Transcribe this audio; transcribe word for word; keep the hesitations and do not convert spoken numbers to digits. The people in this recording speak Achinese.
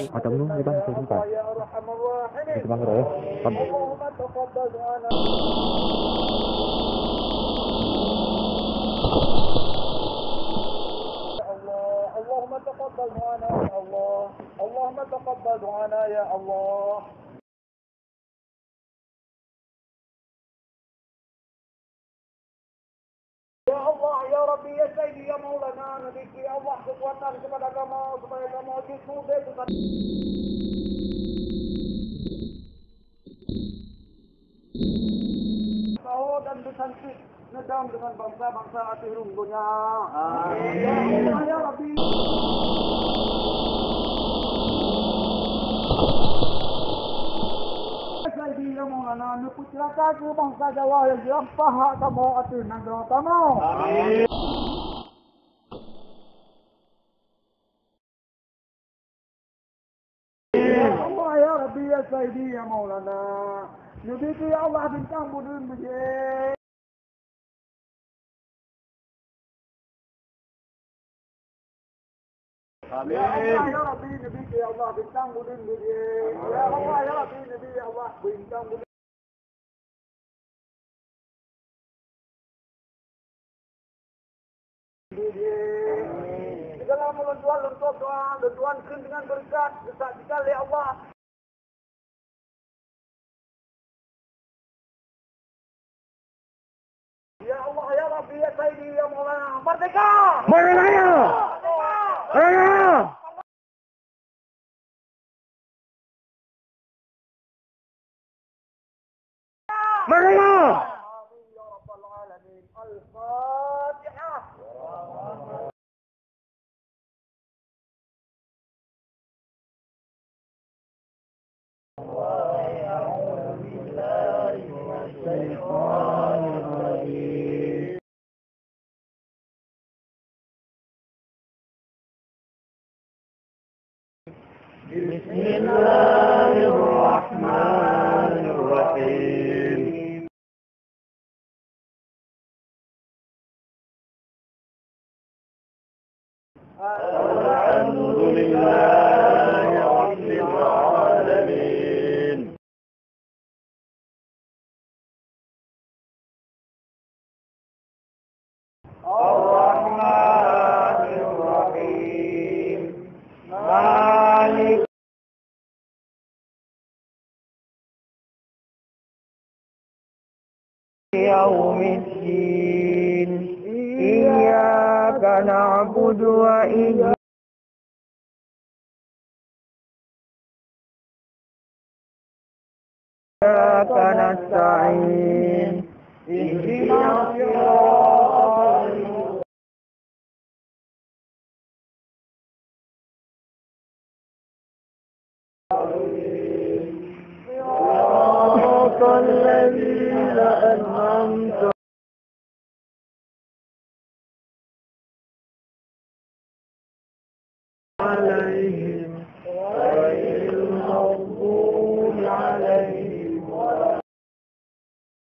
Atau menunggu di bangsa tempat. Di bangsa ya. Paham? اللهم تقبل دعانا يا الله. اللهم تقبل دعانا يا الله. Ya Allah, ya Rabbi, ya Sayyidi, ya Maulana, neubri, ya Allah, keukuatan kepada kamoe supaya kamoe jeuet muda. Saho dan beusangkét neudong deungon bansa-bansa ateueh rhueng donya. Amin. Ya Allah, ya Rabbi. Saidina Maulana, neupeuceulaka keu bansa Jawa nyang jilampah hak kamoe ateueh nanggroe kamoe. Amin. Ya Allah, ya Rabbi, ya Saidi, ya Maulana. Neubri keu, ya Allah, bintang buleuen beujeuet. Amin. Ya Allah, ya Rabbi, neubri keu, ya Allah, bintang buleuen beujeuet. Ya Allah, ya Rabbi, neubri, ya Allah, bintang buleuen. Segala lôn tuan, lôn tuan, lôn tuan kheun deungon beureukat, geusaksikan lé Allah. Ya Allah, ya Rabbi, ya Saidi, ya Maulana, merdeka! Merdeka! Merdeka! Merdeka! Amin ya rabbal alamin. Al-Fatihah. بسم الله الرحمن الرحيم. الحمد لله رب العالمين. الرحمن الرحيم. مالك يوم الدين. إياك نعبد وإياك إياك نستعين. اهدنا الصراط المستقيم. صراط الذين أنعمت عليهم غير المغضوب